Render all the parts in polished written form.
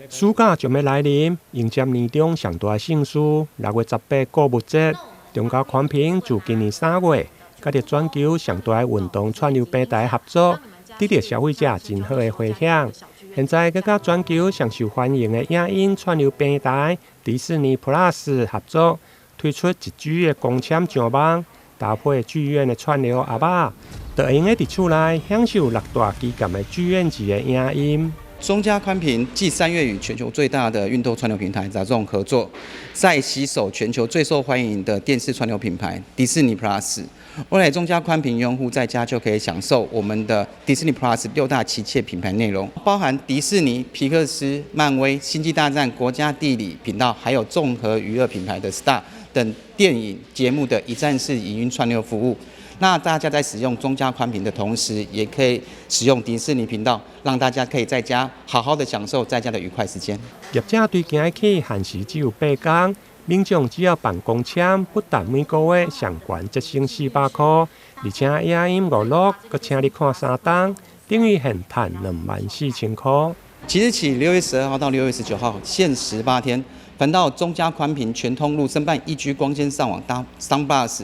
暑假將欲來臨，迎接年中上大的盛事6月18購物節。中嘉寬頻自今年3月，佮著全球上大的運動串流平台合作，得著消費者真好的迴響。現在閣佮全球上受歡迎的影音串流平台迪士尼 Plus 合作，推出1G 的光纖上網，搭配劇院的串流盒仔，就會用得佇厝內享受六大旗艦的劇院級的影音。中嘉寬頻繼3月與全球最大的運動串流平台 DAZN 合作，再攜手全球最受歡迎的電視串流品牌迪士尼 Plus。未來中嘉寬頻用戶在家就可以享受我們的迪士尼 Plus 六大旗艦品牌內容，包含迪士尼、皮克斯、漫威、星際大戰、國家地理頻道，還有綜合娛樂品牌的 Star 等電影節目的一站式影音串流服務。那大家在使用中嘉寬頻的同時，也可以使用迪士尼頻道，讓大家可以在家好好的享受在家的愉快時間。業者對今日起限時只有八工，民眾只要辦光纖，不但每個月上懸節省400箍，而且影音娛樂，閣請你看三冬，等於現趁24,000箍。即日起6月12號到6月19號，限18天，凡到中嘉寬頻全通路申辦1G 光纖上網搭 Star Plus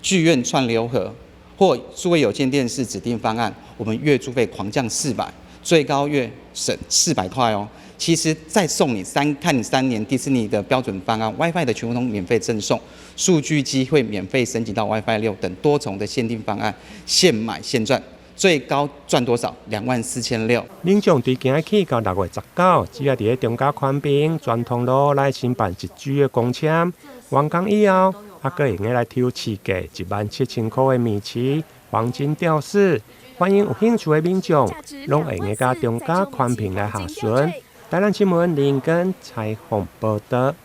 劇院串流盒或數位有線電視指定方案，我們月租費狂降四百，最高月省400塊哦。其實再送你看3年迪士尼的標準方案，WiFi 的全通免費贈送，數據機會免費升級到 WiFi 6等多重的限定方案，現買現賺，最高賺多少？24,600。民眾對今日起到6月19，只要佇咧中嘉寬頻全通路來申辦1G 的光纖，完工以後，還閣會用得來抽市價17,000箍的米奇黃金吊飾，歡迎有興趣的民眾，攏會用得佮中嘉寬頻來洽詢。台南新聞林根採訪報導。